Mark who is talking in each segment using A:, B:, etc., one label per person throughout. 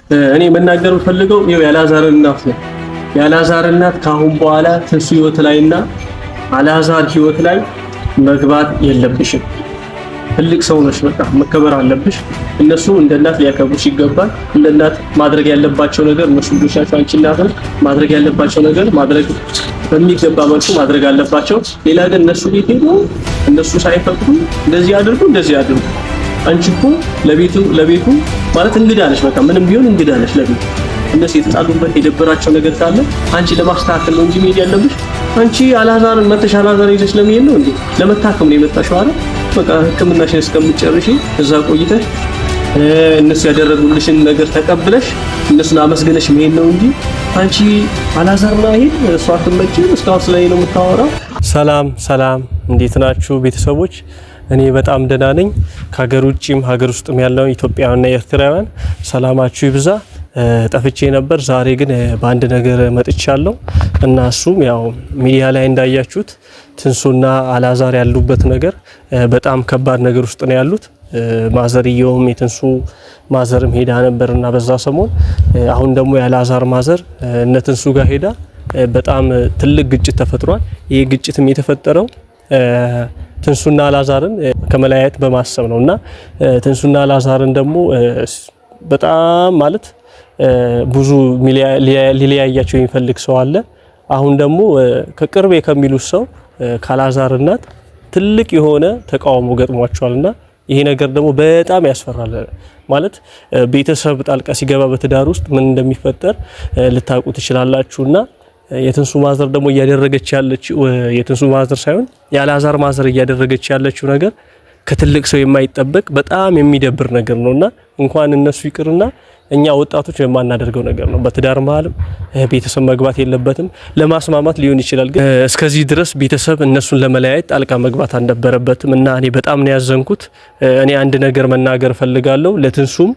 A: እኔ መናገር የምፈልገው ይኸው የአልዓዛር እናት ነው። የአልዓዛር እናት ከአሁን በኋላ ትንሱ ህይወት ላይና አልዓዛር ህይወት ላይ መግባት የለብሽም። ትልቅ ሰው ነሽ፣ በቃ መከበር አለብሽ። እነሱ እንደ እናት ሊያከብሩሽ ይገባል። እንደ እናት ማድረግ ያለባቸው ነገር እነሱ ልጆች ናቸው፣ አንቺ እናት ነሽ። ማድረግ ያለባቸው ነገር ማድረግ በሚገባ መልኩ ማድረግ አለባቸው። ሌላ ግን እነሱ ቤት ሄዱ እነሱ ሳይፈቅዱ እንደዚህ አድርጉ እንደዚህ አድርጉ። አንቺ እኮ ለቤቱ ለቤቱ ማለት እንግዳ ነሽ። በቃ ምንም ቢሆን እንግዳ ነሽ ለቤቱ። እነሱ የተጣሉበት የደበራቸው ነገር ካለ አንቺ ለማስተካከል ነው እንጂ መሄድ ያለብሽ። አንቺ አልዓዛርን መተሽ አልዓዛርን ይዘሽ ለመሄድ ነው እንዴ? ለመታከም ነው የመጣሽው አይደል? በቃ ሕክምናሽን እስከምትጨርሺ እዛ ቆይተሽ እነሱ ያደረጉልሽን ነገር ተቀብለሽ እነሱን አመስግነሽ መሄድ ነው እንጂ አንቺ አልዓዛር ላይ ሄድ እሷ አትመጭም። እስካሁን ስለኔ ነው የምታወራው። ሰላም ሰላም፣ እንዴት ናችሁ ቤተሰቦች? እኔ በጣም ደህና ነኝ። ከሀገር ውጭም ሀገር ውስጥም ያለው ኢትዮጵያውያንና ኤርትራውያን ሰላማችሁ ይብዛ። ጠፍቼ ነበር። ዛሬ ግን በአንድ ነገር መጥቻለሁ እና እሱም ያው ሚዲያ ላይ እንዳያችሁት ትንሱና አልዓዛር ያሉበት ነገር በጣም ከባድ ነገር ውስጥ ነው ያሉት። ማዘርየውም የትንሱ ማዘርም ሄዳ ነበርና በዛ ሰሞን፣ አሁን ደግሞ የአልዓዛር ማዘር እነ ትንሱ ጋር ሄዳ በጣም ትልቅ ግጭት ተፈጥሯል። ይህ ግጭትም የተፈጠረው ትንሱና አልዓዛርን ከመለያየት በማሰብ ነው እና ትንሱና አልዓዛርን ደግሞ በጣም ማለት ብዙ ሊለያያቸው የሚፈልግ ሰው አለ። አሁን ደግሞ ከቅርቤ ከሚሉት ሰው ከአልዓዛር እናት ትልቅ የሆነ ተቃውሞ ገጥሟቸዋልና ይሄ ነገር ደግሞ በጣም ያስፈራል። ማለት ቤተሰብ ጣልቃ ሲገባ በትዳር ውስጥ ምን እንደሚፈጠር ልታውቁ ትችላላችሁና የትንሱ ማዘር ደግሞ እያደረገች ያለችው፣ የትንሱ ማዘር ሳይሆን የአልዓዛር ማዘር እያደረገች ያለችው ነገር ከትልቅ ሰው የማይጠበቅ በጣም የሚደብር ነገር ነውና እንኳን እነሱ ይቅርና እኛ ወጣቶች የማናደርገው ነገር ነው። በትዳር መሀልም ቤተሰብ መግባት የለበትም። ለማስማማት ሊሆን ይችላል፣ ግን እስከዚህ ድረስ ቤተሰብ እነሱን ለመለያየት ጣልቃ መግባት አልነበረበትም እና እኔ በጣም ነው ያዘንኩት። እኔ አንድ ነገር መናገር ፈልጋለሁ ለትንሱም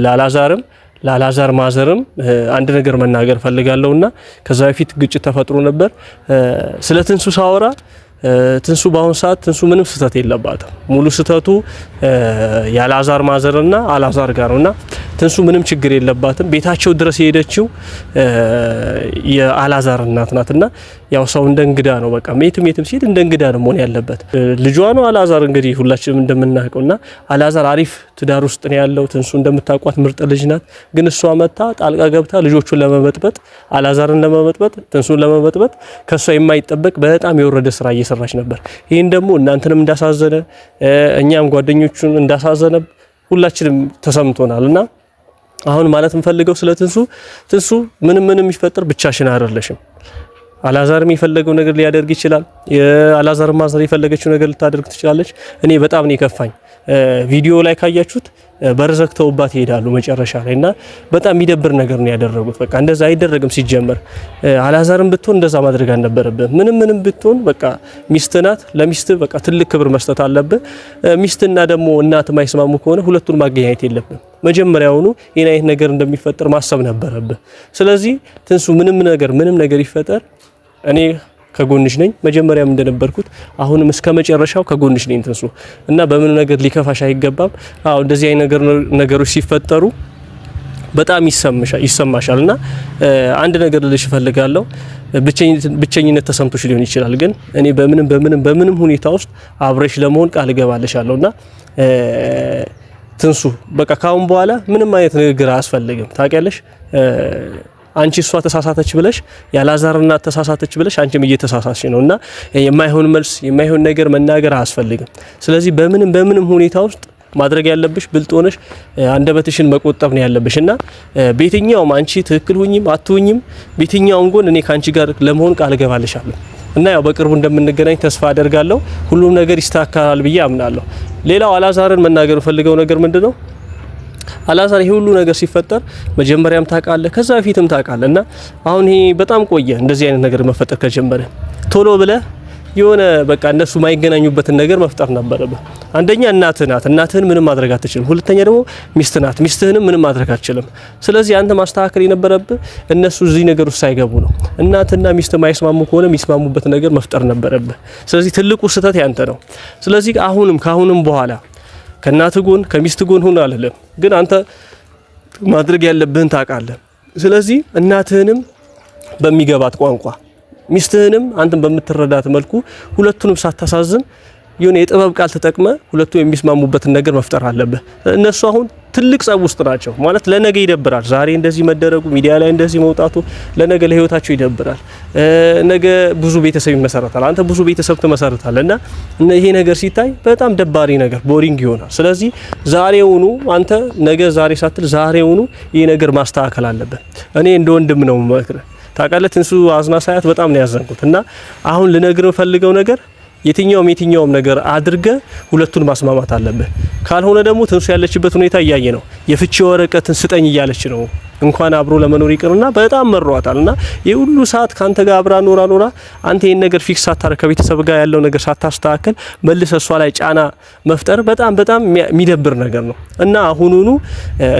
A: ለአልዓዛርም ለአልዓዛር ማዘርም አንድ ነገር መናገር ፈልጋለሁና ከዛ በፊት ግጭት ተፈጥሮ ነበር። ስለ ትንሱ ሳወራ ትንሱ በአሁን ሰዓት ትንሱ ምንም ስህተት የለባትም። ሙሉ ስህተቱ የአልዓዛር ማዘርና አልዓዛር ጋር ነውና ትንሱ ምንም ችግር የለባትም። ቤታቸው ድረስ የሄደችው የአልዓዛር እናት ናትና ያው ሰው እንደ እንግዳ ነው፣ በቃ የትም የትም ሲሄድ እንደ እንግዳ ነው መሆን ያለበት። ልጇ ነው አልዓዛር እንግዲህ ሁላችንም እንደምናውቀውና አልዓዛር አሪፍ ትዳር ውስጥ ነው ያለው። ትንሱ እንደምታውቋት ምርጥ ልጅ ናት። ግን እሷ መታ ጣልቃ ገብታ ልጆቹን ለመበጥበጥ፣ አልዓዛርን ለመበጥበጥ፣ ትንሱን ለመበጥበጥ ከሷ የማይጠበቅ በጣም የወረደ ስራ እየሰራች ነበር። ይህን ደግሞ እናንተንም እንዳሳዘነ እኛም ጓደኞቹን እንዳሳዘነ ሁላችንም ተሰምቶናል እና አሁን ማለት የምፈልገው ስለ ትንሱ፣ ትንሱ ምንም ምንም የሚፈጠር ብቻሽን አይደለሽም። አልዓዛርም የፈለገው ነገር ሊያደርግ ይችላል። የአልዓዛር ማዘር የፈለገችው ነገር ልታደርግ ትችላለች። እኔ በጣም ነው የከፋኝ። ቪዲዮ ላይ ካያችሁት በር ዘግተውባት ይሄዳሉ መጨረሻ ላይ እና በጣም የሚደብር ነገር ነው ያደረጉት። በቃ እንደዛ አይደረግም ሲጀመር። አልዓዛርም ብትሆን እንደዛ ማድረግ አልነበረብህም። ምንም ምንም ብትሆን በቃ ሚስት ናት። ለሚስት በቃ ትልቅ ክብር መስጠት አለብህ። ሚስትና ደግሞ እናት የማይስማሙ ከሆነ ሁለቱን ማገናኘት የለብህም። መጀመሪያውኑ ይህን አይነት ነገር እንደሚፈጠር ማሰብ ነበረብህ። ስለዚህ ትንሱ ምንም ነገር ምንም ነገር ይፈጠር እኔ ከጎንሽ ነኝ። መጀመሪያም እንደነበርኩት አሁንም እስከ መጨረሻው ከጎንሽ ነኝ ትንሱ እና በምን ነገር ሊከፋሽ አይገባም። አዎ እንደዚህ አይነት ነገሮች ሲፈጠሩ በጣም ይሰማሻል እና አንድ ነገር ልልሽ እፈልጋለሁ። ብቸኝነት ተሰምቶሽ ሊሆን ይችላል፣ ግን እኔ በምንም በምንም በምንም ሁኔታ ውስጥ አብረሽ ለመሆን ቃል እገባልሻለሁ እና ትንሱ በቃ ካሁን በኋላ ምንም አይነት ንግግር አያስፈልግም። ታውቂያለሽ አንቺ እሷ ተሳሳተች ብለሽ የአልዓዛር እናት ተሳሳተች ብለሽ አንቺም እየተሳሳትሽ ነው እና የማይሆን መልስ የማይሆን ነገር መናገር አያስፈልግም። ስለዚህ በምንም በምንም ሁኔታ ውስጥ ማድረግ ያለብሽ ብልጥ ሆነሽ አንደበትሽን መቆጠብ ነው ያለብሽ እና በየትኛውም አንቺ ትክክል ሁኝም አትሁኝም በየትኛውም ጎን እኔ ከአንቺ ጋር ለመሆን ቃል እገባልሻለሁ እና ያው በቅርቡ እንደምንገናኝ ተስፋ አደርጋለሁ። ሁሉም ነገር ይስተካከላል ብዬ አምናለሁ። ሌላው አልዓዛርን መናገር ፈልገው ነገር ምንድነው? አልዓዛር ይሄ ሁሉ ነገር ሲፈጠር መጀመሪያም ታውቃለህ፣ ከዛ በፊትም ታውቃለህ እና አሁን ይሄ በጣም ቆየ እንደዚህ አይነት ነገር መፈጠር ከጀመረ ቶሎ ብለህ የሆነ በቃ እነሱ የማይገናኙበትን ነገር መፍጠር ነበረብህ። አንደኛ እናትህ ናት፣ እናትህን ምንም ማድረግ አትችልም። ሁለተኛ ደግሞ ሚስትህ ናት፣ ሚስትህንም ምንም ማድረግ አትችልም። ስለዚህ አንተ ማስተካከል የነበረብህ እነሱ እዚህ ነገር ውስጥ ሳይገቡ ነው። እናትና ሚስት የማይስማሙ ከሆነ የሚስማሙበት ነገር መፍጠር ነበረብህ። ስለዚህ ትልቁ ስህተት ያንተ ነው። ስለዚህ አሁንም ካሁንም በኋላ ከእናትህ ጎን ከሚስት ጎን ሁን አልልም፣ ግን አንተ ማድረግ ያለብህን ታውቃለህ። ስለዚህ እናትህንም በሚገባት ቋንቋ ሚስትህንም አንተን በምትረዳት መልኩ ሁለቱንም ሳታሳዝን የሆነ የጥበብ ቃል ተጠቅመ ሁለቱ የሚስማሙበትን ነገር መፍጠር አለብህ። እነሱ አሁን ትልቅ ጸብ ውስጥ ናቸው ማለት ለነገ ይደብራል። ዛሬ እንደዚህ መደረጉ ሚዲያ ላይ እንደዚህ መውጣቱ ለነገ ለህይወታቸው ይደብራል። ነገ ብዙ ቤተሰብ ይመሰረታል፣ አንተ ብዙ ቤተሰብ ትመሰረታለህ እና ይሄ ነገር ሲታይ በጣም ደባሪ ነገር boring ይሆናል። ስለዚህ ዛሬውኑ አንተ ነገ ዛሬ ሳትል ዛሬውኑ ይሄ ነገር ማስተካከል አለብህ። እኔ እንደ ወንድም ነው የምመክርህ። ታውቃለህ፣ ትንሱ አዝና ሳያት በጣም ነው ያዘንኩት እና አሁን ልነግርህ የምፈልገው ነገር የትኛውም ነገር አድርገ ሁለቱን ማስማማት አለብህ። ካልሆነ ደግሞ ትንሱ ያለችበት ሁኔታ እያየ ነው። የፍቺ ወረቀትን ስጠኝ እያለች ነው። እንኳን አብሮ ለመኖር ይቅርና በጣም መሯታል። እና የሁሉ ሰዓት ካንተ ጋር አብራ ኖራ ኖራ አንተ ይሄን ነገር fix ሳታረግ ከቤተሰብ ጋር ያለው ነገር ሳታስተካከል መልሰ እሷ ላይ ጫና መፍጠር በጣም በጣም የሚደብር ነገር ነው። እና አሁኑኑ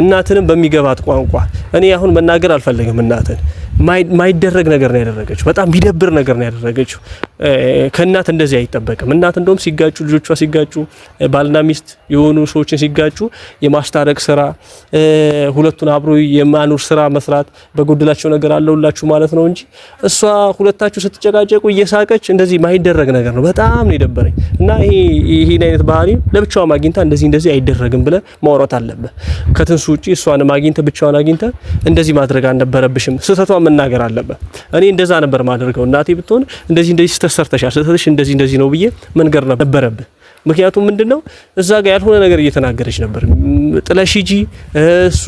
A: እናትንም በሚገባት ቋንቋ እኔ አሁን መናገር አልፈልግም። እናትን ማይደረግ ነገር ነው ያደረገችው። በጣም የሚደብር ነገር ነው ያደረገችው። ከእናት እንደዚህ አይጠበቅም። እናት እንደውም ሲጋጩ ልጆቿ ሲጋጩ ባልና ሚስት የሆኑ ሰዎችን ሲጋጩ የማስታረቅ ስራ፣ ሁለቱን አብሮ የማኖር ስራ መስራት በጎደላቸው ነገር አለውላችሁ ማለት ነው እንጂ እሷ ሁለታችሁ ስትጨቃጨቁ እየሳቀች እንደዚህ ማይደረግ ነገር ነው። በጣም ነው የደበረኝ። እና ይሄን አይነት ባህሪ ለብቻዋ አግኝታ እንደዚህ እንደዚህ አይደረግም ብለ ማውራት አለብህ። ከትንሱ ውጪ እሷንም አግኝተ ብቻዋን አግኝተ እንደዚህ ማድረግ አልነበረብሽም። ስህተቷን መናገር አለብህ። እኔ እንደዛ ነበር ማደርገው። እናቴ ብትሆን እንደዚህ እንደዚህ ስህተት ሰርተሻል፣ ስህተትሽ እንደዚህ እንደዚህ ነው ብዬ መንገር ነበረብህ። ምክንያቱም ምንድነው እዛ ጋር ያልሆነ ነገር እየተናገረች ነበር። ጥለሽ ሂጂ፣ እሱ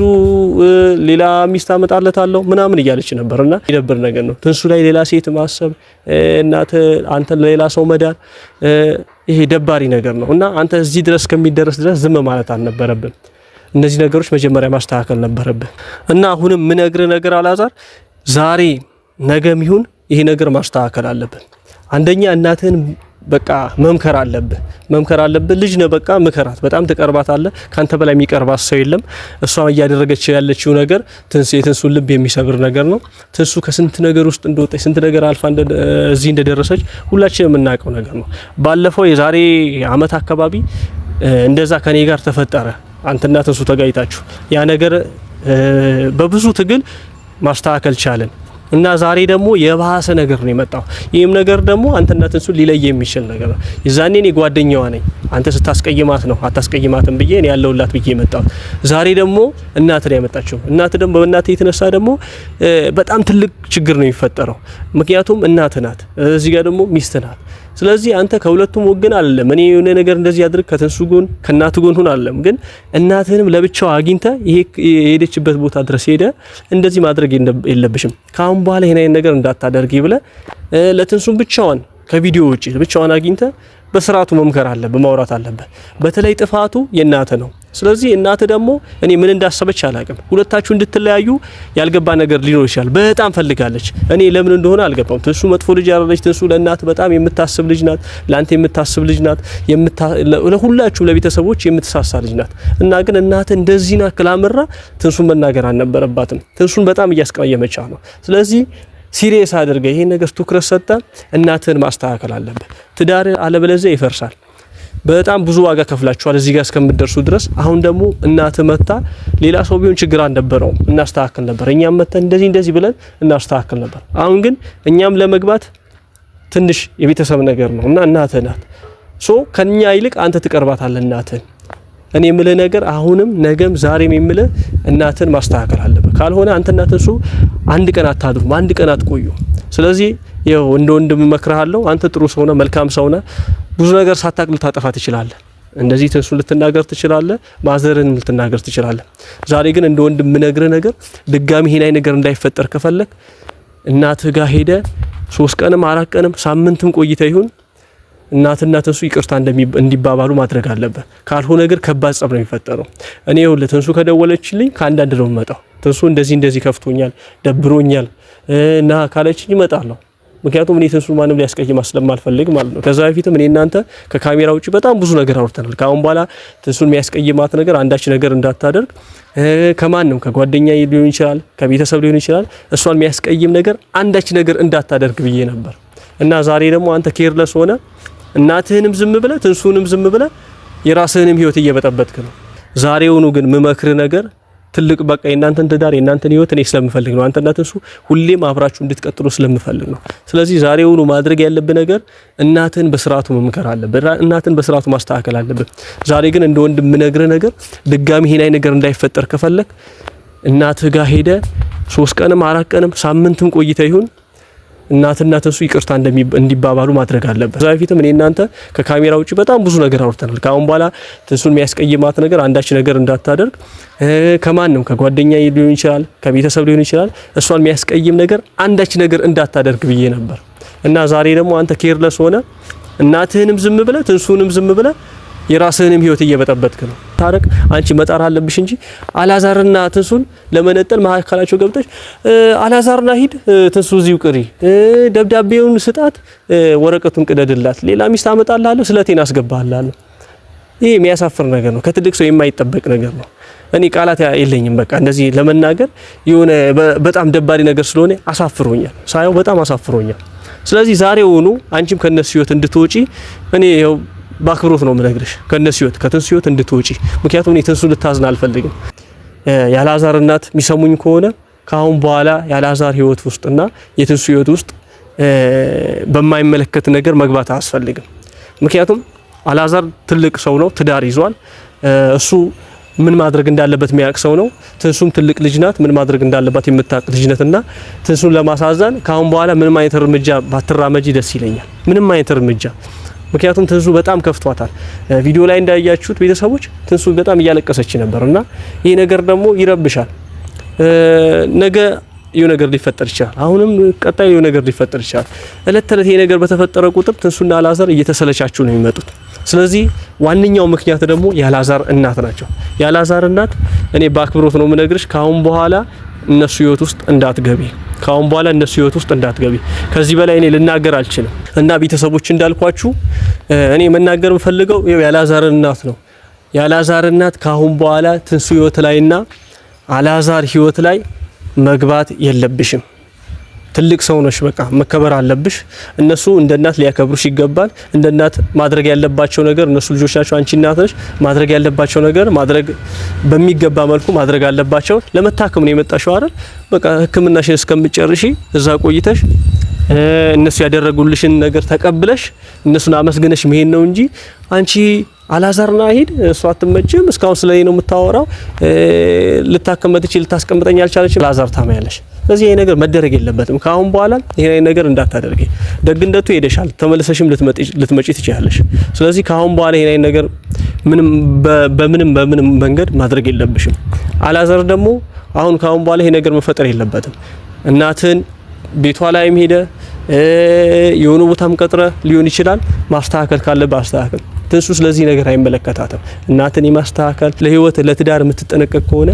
A: ሌላ ሚስት አመጣለታለሁ ምናምን እያለች ነበርና ይደብር ነገር ነው። ትንሱ ላይ ሌላ ሴት ማሰብ፣ እናት አንተን ለሌላ ሰው መዳር፣ ይሄ ደባሪ ነገር ነው እና አንተ እዚህ ድረስ ከሚደረስ ድረስ ዝም ማለት አልነበረብን። እነዚህ ነገሮች መጀመሪያ ማስተካከል ነበረብን እና አሁንም ምነግርህ ነገር አላዛር፣ ዛሬ ነገም ይሁን ይሄ ነገር ማስተካከል አለብን። አንደኛ እናትህን በቃ መምከር አለብህ፣ መምከር አለብህ። ልጅ ነው፣ በቃ ምከራት። በጣም ትቀርባታለህ። ካንተ በላይ የሚቀርባት ሰው የለም። እሷ እያደረገች ያለችው ነገር ትንሱ የትንሱን ልብ የሚሰብር ነገር ነው። ትንሱ ከስንት ነገር ውስጥ እንደወጣች ስንት ነገር አልፋ እዚህ እንደደረሰች ሁላችንም የምናውቀው ነገር ነው። ባለፈው የዛሬ አመት አካባቢ እንደዛ ከኔ ጋር ተፈጠረ። አንተና ትንሱ ተጋይታችሁ ያ ነገር በብዙ ትግል ማስተካከል ቻለን። እና ዛሬ ደግሞ የባሰ ነገር ነው የመጣው። ይህም ነገር ደግሞ አንተና ትንሱን ሊለይ የሚችል ነገር ነው። የዛኔ እኔ ጓደኛዋ ነኝ፣ አንተ ስታስቀይማት ነው አታስቀይማትም ብዬ እኔ ያለሁላት ብዬ የመጣሁት። ዛሬ ደግሞ እናት ነው ያመጣችው። እናት ደግሞ በእናት የተነሳ ደግሞ በጣም ትልቅ ችግር ነው የሚፈጠረው። ምክንያቱም እናት ናት፣ እዚህ ጋር ደግሞ ሚስት ናት። ስለዚህ አንተ ከሁለቱም ወገን አይደለም። እኔ የሆነ ነገር እንደዚህ አድርግ ከትንሱ ጎን ከእናቱ ጎን ሁን አይደለም፣ ግን እናትህንም ለብቻው አግኝተ ይሄ የሄደችበት ቦታ ድረስ ሄደ እንደዚህ ማድረግ የለብሽም፣ ካሁን በኋላ ይሄን አይነት ነገር እንዳታደርጊ ብለ ለትንሱም ብቻዋን ከቪዲዮ ውጪ ብቻዋን አግኝተ በስርዓቱ መምከር አለብህ፣ ማውራት አለብህ። በተለይ ጥፋቱ የእናትህ ነው። ስለዚህ እናትህ ደግሞ እኔ ምን እንዳሰበች አላቅም። ሁለታችሁ እንድትለያዩ ያልገባ ነገር ሊኖር ይችላል። በጣም ፈልጋለች። እኔ ለምን እንደሆነ አልገባም። ትንሱ መጥፎ ልጅ አይደለች። ትንሱ ለእናት በጣም የምታስብ ልጅ ናት። ለአንተ የምታስብ ልጅ ናት። ለሁላችሁም ለቤተሰቦች የምትሳሳ ልጅ ናት። እና ግን እናትህ እንደዚህ ናት ክላምራ ትንሱን መናገር አልነበረባትም። ትንሱን በጣም እያስቀየመቻ ነው። ስለዚህ serious አድርገህ ይሄን ነገር ትኩረት ሰጠ እናትህን ማስተካከል አለብህ። ትዳር አለበለዚያ ይፈርሳል። በጣም ብዙ ዋጋ ከፍላችኋል እዚህ ጋር እስከምትደርሱ ድረስ። አሁን ደግሞ እናትህ መታ ሌላ ሰው ቢሆን ችግር አልነበረውም፣ እናስተካክል ነበር። እኛም መተን እንደዚህ እንደዚህ ብለን እናስተካክል ነበር። አሁን ግን እኛም ለመግባት ትንሽ የቤተሰብ ነገር ነው እና እናትህ ናት። so ከኛ ይልቅ አንተ ትቀርባታለህ እናትህን። እኔ የምልህ ነገር አሁንም ነገም ዛሬም የምልህ እናትን ማስተካከል አለብህ። ካልሆነ አንተና ትንሱ አንድ ቀን አታድሩም፣ አንድ ቀን አትቆዩ። ስለዚህ ይኸው እንደ ወንድም እመክርሃለሁ። አንተ ጥሩ ሰው ነህ፣ መልካም ሰው ነህ። ብዙ ነገር ሳታቅ ልታጠፋ ትችላለህ። እንደዚህ ትንሱ ልትናገር ትችላለህ፣ ማዘርን ልትናገር ትችላለህ። ዛሬ ግን እንደ ወንድም የምነግርህ ነገር ድጋሚ ይሄን አይነት ነገር እንዳይፈጠር ከፈለክ እናትህ ጋር ሄደ 3 ቀንም 4 ቀንም ሳምንትም ቆይተ ይሁን እናትና ትንሱ ይቅርታ እንዲባባሉ ማድረግ አለበት። ካልሆነ ግን ከባድ ጸብ ነው የሚፈጠረው። እኔ ይኸውልህ ትንሱ ከደወለችልኝ ከአንዳንድ ነው የምመጣው። ትንሱ እንደዚህ እንደዚህ ከፍቶኛል፣ ደብሮኛል እና ካለችኝ እመጣለሁ። ምክንያቱም እኔ ትንሱ ማንም ሊያስቀይማ ስለማልፈልግ ማለት ነው። ከዛ በፊትም እኔ እናንተ ከካሜራ ውጭ በጣም ብዙ ነገር አውርተናል። ከአሁን በኋላ ትንሱን የሚያስቀይማት ነገር አንዳች ነገር እንዳታደርግ ከማንም ከጓደኛ ሊሆን ይችላል፣ ከቤተሰብ ሊሆን ይችላል፣ እሷን የሚያስቀይም ነገር አንዳች ነገር እንዳታደርግ ብዬ ነበር እና ዛሬ ደግሞ አንተ careless ሆነ እናትህንም ዝም ብለህ ትንሱንም ዝም ብለህ የራስህንም ህይወት እየበጠበጥክ ነው። ዛሬውኑ ግን ምመክር ነገር ትልቅ በቃ የእናንተን ትዳር የእናንተን ህይወት እኔ ስለምፈልግ ነው። አንተና ትንሱ ሁሌም አብራችሁ እንድትቀጥሉ ስለምፈልግ ነው። ስለዚህ ዛሬውኑ ማድረግ ያለብህ ነገር እናትን በስርዓቱ መምከር አለብህ። እናትን በስርዓቱ ማስተካከል አለብህ። ዛሬ ግን እንደ ወንድም የምነግርህ ነገር ድጋሚ ይሄን ነገር እንዳይፈጠር ከፈለክ እናትህ ጋር ሄደ 3 ቀንም 4 ቀንም ሳምንትም ቆይተ ይሁን እናትና ትንሱ ይቅርታ እንዲባባሉ ማድረግ አለበት። ከዛ በፊትም እኔ እናንተ ከካሜራ ውጭ በጣም ብዙ ነገር አውርተናል። ከአሁን በኋላ ትንሱን የሚያስቀይማት ነገር አንዳች ነገር እንዳታደርግ፣ ከማንም ከጓደኛ ሊሆን ይችላል፣ ከቤተሰብ ሊሆን ይችላል፣ እሷን የሚያስቀይም ነገር አንዳች ነገር እንዳታደርግ ብዬ ነበር እና ዛሬ ደግሞ አንተ careless ሆነ እናትህንም ዝም ብለህ ትንሱንም ዝም ብለህ የራስህንም ህይወት እየበጠበጥክ ነው። ታረቅ አንቺ መጣር አለብሽ እንጂ አላዛርና ትንሱን ለመነጠል መካከላቸው ገብተሽ አላዛርና ሂድ፣ ትንሱ እዚሁ ቅሪ፣ ደብዳቤውን ስጣት፣ ወረቀቱን ቅደድላት፣ ሌላ ሚስት አመጣልሃለሁ፣ ስለቴን አስገባልሃለሁ። ይሄ የሚያሳፍር ነገር ነው። ከትልቅ ሰው የማይጠበቅ ነገር ነው። እኔ ቃላት የለኝም። በቃ እንደዚህ ለመናገር የሆነ በጣም ደባሪ ነገር ስለሆነ አሳፍሮኛል። ሳየው በጣም አሳፍሮኛል። ስለዚህ ዛሬውኑ አንቺም ከነሱ ህይወት እንድትወጪ እኔ ይኸው በአክብሮት ነው የምነግርሽ፣ ከነሱ ህይወት ከትንሱ ህይወት እንድትወጪ። ምክንያቱም እኔ ትንሱ ልታዝን አልፈልግም። የአልዓዛር እናት የሚሰሙኝ ከሆነ ከአሁን በኋላ የአልዓዛር ህይወት ውስጥና የትንሱ ህይወት ውስጥ በማይመለከት ነገር መግባት አያስፈልግም። ምክንያቱም አልዓዛር ትልቅ ሰው ነው፣ ትዳር ይዟል። እሱ ምን ማድረግ እንዳለበት የሚያውቅ ሰው ነው። ትንሱም ትልቅ ልጅ ናት፣ ምን ማድረግ እንዳለባት የምታውቅ ልጅ ናትና ትንሱን ለማሳዘን ከአሁን በኋላ ምንም አይነት እርምጃ ባትራመጂ ደስ ይለኛል። ምንም አይነት እርምጃ፣ ምክንያቱም ትንሱ በጣም ከፍቷታል። ቪዲዮ ላይ እንዳያችሁት ቤተሰቦች ትንሱ በጣም እያለቀሰች ነበር እና ይሄ ነገር ደግሞ ይረብሻል። ነገ ይሄ ነገር ሊፈጠር ይችላል። አሁንም ቀጣይ ይሄ ነገር ሊፈጠር ይችላል። እለት ተዕለት ይሄ ነገር በተፈጠረ ቁጥር ትንሱና አላዛር እየተሰለቻችሁ ነው የሚመጡት። ስለዚህ ዋነኛው ምክንያት ደግሞ የአላዛር እናት ናቸው። የአላዛር እናት እኔ በአክብሮት ነው የምነግርሽ፣ ካሁን በኋላ እነሱ ህይወት ውስጥ እንዳትገቢ፣ ካሁን በኋላ እነሱ ህይወት ውስጥ እንዳትገቢ። ከዚህ በላይ እኔ ልናገር አልችልም። እና ቤተሰቦች እንዳልኳችሁ እኔ መናገር የምፈልገው ይኸው የአላዛር እናት ነው። የአላዛር እናት ካሁን በኋላ ትንሱ ህይወት ላይና አላዛር ህይወት ላይ መግባት የለብሽም። ትልቅ ሰው ነሽ፣ በቃ መከበር አለብሽ። እነሱ እንደ እናት ሊያከብሩሽ ይገባል። እንደ እናት ማድረግ ያለባቸው ነገር፣ እነሱ ልጆች ናቸው፣ አንቺ እናት ነሽ። ማድረግ ያለባቸው ነገር ማድረግ በሚገባ መልኩ ማድረግ አለባቸው። ለመታከም ነው የመጣሽው አይደል? በቃ ሕክምናሽን እስከምጨርሺ እዛ ቆይተሽ እነሱ ያደረጉልሽን ነገር ተቀብለሽ እነሱን አመስግነሽ መሄድ ነው እንጂ አንቺ አላዛርና ሂድ፣ እሷ አትመጭም፣ እስካሁን ስለኔ ነው የምታወራው፣ ልታከም መጥቼ ልታስቀምጠኝ አልቻለችም፣ አላዛር ታማያለሽ። ስለዚህ ይሄ ነገር መደረግ የለበትም። ከአሁን በኋላ ይሄ ነገር እንዳታደርጊ። ደግነቱ ሄደሻል፣ ተመልሰሽም ልትመጪ ትችያለሽ። ስለዚህ ከአሁን በኋላ ይሄ ነገር ምንም በምንም በምንም መንገድ ማድረግ የለብሽም። አላዛር ደግሞ አሁን ከአሁን በኋላ ይሄ ነገር መፈጠር የለበትም። እናትን ቤቷ ላይም ሄደ የሆነ ቦታም ቀጥረ ሊሆን ይችላል። ማስተካከል ካለብህ አስተካከል። ትንሱ ስለዚህ ነገር አይመለከታትም። እናትን የማስተካከል ለህይወት ለትዳር የምትጠነቀቅ ከሆነ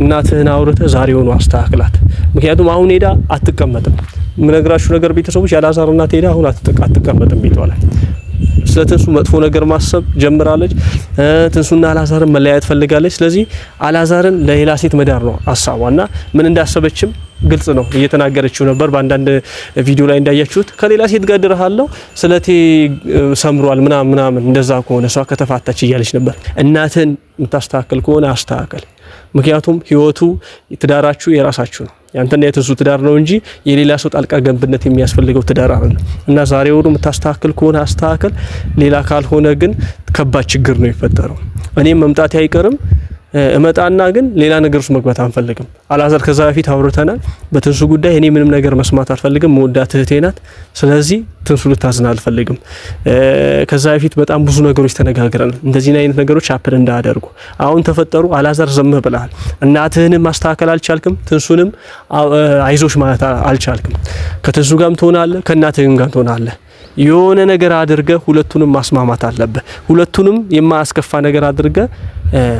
A: እናትህን አውርተህ ዛሬውኑ አስተካክላት። ምክንያቱም አሁን ሄዳ አትቀመጥም። የምነግራችሁ ነገር ቤተሰቦች፣ ያላዛር እናት ሄዳ አሁን አትቀመጥም ቤቷ ላይ። ስለ ትንሱ መጥፎ ነገር ማሰብ ጀምራለች። ትንሱና አላዛርን መለያየት ፈልጋለች። ስለዚህ አላዛርን ለሌላ ሴት መዳር ነው ሀሳቧና ምን እንዳሰበችም ግልጽ ነው፣ እየተናገረችው ነበር። በአንዳንድ ቪዲዮ ላይ እንዳያችሁት ከሌላ ሴት ጋር ድርሃለሁ፣ ስለቴ ሰምሯል ምናምን ምናምን፣ እንደዛ ከሆነ እሷ ከተፋታች እያለች ነበር። እናትን የምታስተካከል ከሆነ አስተካከል። ምክንያቱም ህይወቱ ትዳራችሁ የራሳችሁ ነው። ያንተና የትንሱ ትዳር ነው እንጂ የሌላ ሰው ጣልቃ ገብነት የሚያስፈልገው ትዳር አይደለም። እና ዛሬውኑ የምታስተካክል ከሆነ አስተካከል። ሌላ ካልሆነ ግን ከባድ ችግር ነው የሚፈጠረው። እኔም መምጣቴ አይቀርም፣ እመጣና ግን ሌላ ነገር ውስጥ መግባት አንፈልግም። አላዛር ከዛ በፊት አውርተናል። በትንሱ ጉዳይ እኔ ምንም ነገር መስማት አልፈልግም። መወዳት እህቴ ናት። ስለዚህ ትንሱ ልታዝን አልፈልግም። ከዛ በፊት በጣም ብዙ ነገሮች ተነጋግረናል። እንደዚህ አይነት ነገሮች happen እንዳያደርጉ አሁን ተፈጠሩ። አላዛር ዘምህ ብለሃል። እናትህንም ማስተካከል አልቻልክም። ትንሱንም አይዞሽ ማለት አልቻልክም። ከትንሱ ጋርም ትሆናለህ፣ ከእናትህም ጋር ትሆናለህ። የሆነ ነገር አድርገህ ሁለቱንም ማስማማት አለብህ። ሁለቱንም የማያስከፋ ነገር አድርገህ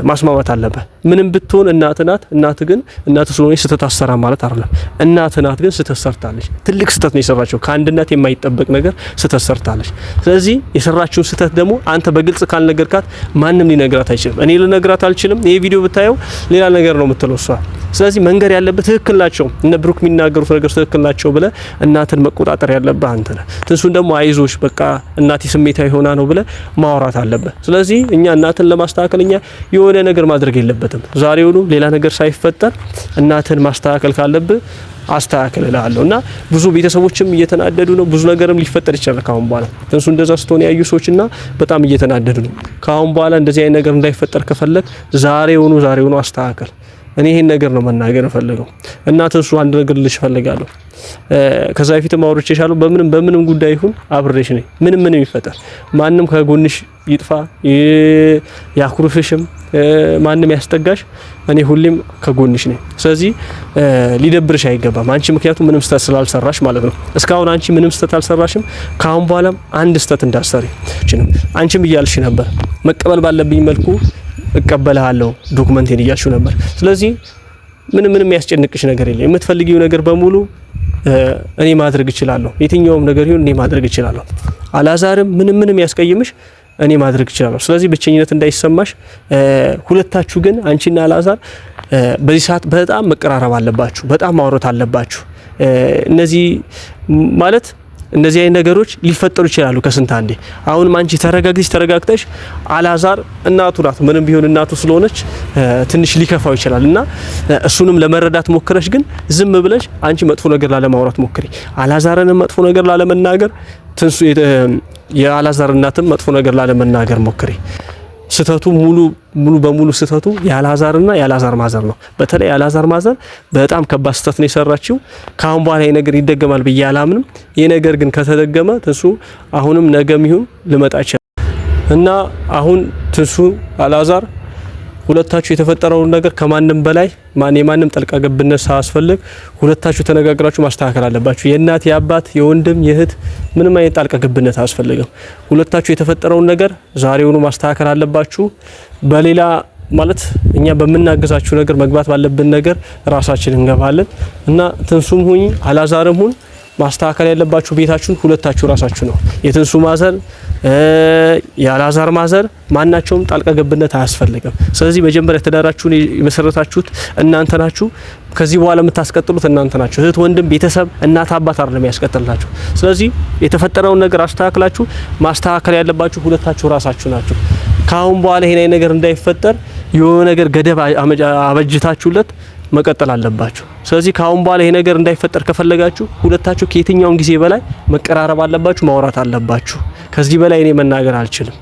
A: ማስማማት አለብህ። ምንም ብትሆን እናት ናት። እናት ግን እናት ስለሆነች ስህተት አሰራ ማለት አይደለም። እናት ናት፣ ግን ስህተት ሰርታለች። ትልቅ ስህተት ነው የሰራችው። ከአንድ እናት የማይጠበቅ ነገር ስህተት ሰርታለች። ስለዚህ የሰራችውን ስህተት ደግሞ አንተ በግልጽ ካልነገርካት ማንም ሊነግራት አይችልም። እኔ ልነግራት አልችልም። ይሄ ቪዲዮ ብታየው ሌላ ነገር ነው የምትለው እሷ። ስለዚህ መንገር ያለብህ ትክክል ናቸው እነ ብሩክ የሚናገሩት ነገር ትክክል ናቸው ብለህ እናትን መቆጣጠር ያለብህ አንተ ነህ። ትንሱን ደግሞ አይዞሽ በቃ እናቴ ስሜታዊ ሆና ነው ብለህ ማውራት አለብህ። ስለዚህ እኛ እናትን ለማስተካከል እኛ የሆነ ነገር ማድረግ የለበትም። የለበትም። ዛሬውኑ ሌላ ነገር ሳይፈጠር እናትህን ማስተካከል ካለብህ አስተካክል እልሃለሁ። እና ብዙ ቤተሰቦችም እየተናደዱ ነው። ብዙ ነገርም ሊፈጠር ይችላል ካሁን በኋላ ትንሱ እንደዛ ስትሆን ያዩ ሰዎችና በጣም እየተናደዱ ነው። ካሁን በኋላ እንደዚህ አይነት ነገር እንዳይፈጠር ከፈለግ ዛሬውኑ አስተካክል። እኔ ይሄን ነገር ነው መናገር እፈልገው እና ትንሱ አንድ ነገር ልልሽ እፈልጋለሁ። ከዛ በፊትም አውርቼሻለሁ። በምንም በምንም ጉዳይ ይሁን አብሬሽ ነኝ። ምንም ምንም ይፈጠር ማንም ከጎንሽ ይጥፋ ያኩርፍሽም ማንም ያስጠጋሽ፣ እኔ ሁሌም ከጎንሽ ነኝ። ስለዚህ ሊደብርሽ አይገባም አንቺ፣ ምክንያቱም ምንም ስህተት ስላልሰራሽ ማለት ነው። እስካሁን አንቺ ምንም ስህተት አልሰራሽም። ካሁን በኋላም አንድ ስህተት እንዳትሰሪ። አንቺም እያልሽ ነበር መቀበል ባለብኝ መልኩ እቀበልሃለሁ ዶክመንቴን እያልሽው ነበር። ስለዚህ ምንም ምንም ያስጨንቅሽ ነገር የለም። የምትፈልጊው ነገር በሙሉ እኔ ማድረግ እችላለሁ። የትኛውም ነገር ይሁን እኔ ማድረግ እችላለሁ። አላዛርም ምንም ምንም ያስቀይምሽ እኔ ማድረግ እችላለሁ። ስለዚህ ብቸኝነት እንዳይሰማሽ። ሁለታችሁ ግን አንቺና አላዛር በዚህ ሰዓት በጣም መቀራረብ አለባችሁ። በጣም ማውራት አለባችሁ። እነዚህ ማለት እንደዚህ አይነት ነገሮች ሊፈጠሩ ይችላሉ ከስንት አንዴ። አሁንም አንቺ ተረጋግተሽ ተረጋግተሽ አላዛር እናቱ ናት፣ ምንም ቢሆን እናቱ ስለሆነች ትንሽ ሊከፋው ይችላል እና እሱንም ለመረዳት ሞክረሽ ግን ዝም ብለሽ አንቺ መጥፎ ነገር ላለማውራት ሞክሪ። አላዛርንም መጥፎ ነገር ላለመናገር፣ ትንሱ የአላዛር እናትም መጥፎ ነገር ላለመናገር ሞክሪ። ስህተቱ ሙሉ ሙሉ በሙሉ ስህተቱ የአላዛርና የአላዛር mother ነው። በተለይ የአላዛር mother በጣም ከባድ ስህተት ነው የሰራችው። ከአሁን በኋላ ይሄ ነገር ይደገማል ብዬ አላምንም። ይሄ ነገር ግን ከተደገመ ትንሱ አሁንም ነገም ይሁን ልመጣ ይችላል እና አሁን ትንሱ አላዛር ሁለታችሁ የተፈጠረውን ነገር ከማንም በላይ ማን የማንም ጠልቃ ገብነት ሳያስፈልግ ሁለታችሁ ተነጋግራችሁ ማስተካከል አለባችሁ። የእናት የአባት የወንድም የእህት ምንም አይነት ጣልቃ ገብነት አያስፈልግም። ሁለታችሁ የተፈጠረውን ነገር ዛሬውኑ ማስተካከል አለባችሁ። በሌላ ማለት እኛ በምናግዛችሁ ነገር መግባት ባለብን ነገር ራሳችን እንገባለን እና ትንሱም ሁኝ አላዛርም ሁን ማስተካከል ያለባችሁ ቤታችሁን ሁለታችሁ ራሳችሁ ነው። የትንሱ mother የአላዛር mother ማናቸውም ጣልቃ ገብነት አያስፈልግም። ስለዚህ መጀመሪያ ትዳራችሁን የመሰረታችሁት እናንተ ናችሁ። ከዚህ በኋላ የምታስቀጥሉት እናንተ ናችሁ። እህት፣ ወንድም፣ ቤተሰብ፣ እናት፣ አባት አይደለም ያስቀጥላችሁ። ስለዚህ የተፈጠረውን ነገር አስተካክላችሁ ማስተካከል ያለባችሁ ሁለታችሁ ራሳችሁ ናችሁ። ከአሁን በኋላ ይሄን ነገር እንዳይፈጠር የሆነ ነገር ገደብ አበጅታችሁለት መቀጠል አለባችሁ። ስለዚህ ከአሁን በኋላ ይሄ ነገር እንዳይፈጠር ከፈለጋችሁ ሁለታችሁ ከየትኛውም ጊዜ በላይ መቀራረብ አለባችሁ፣ ማውራት አለባችሁ። ከዚህ በላይ እኔ መናገር አልችልም።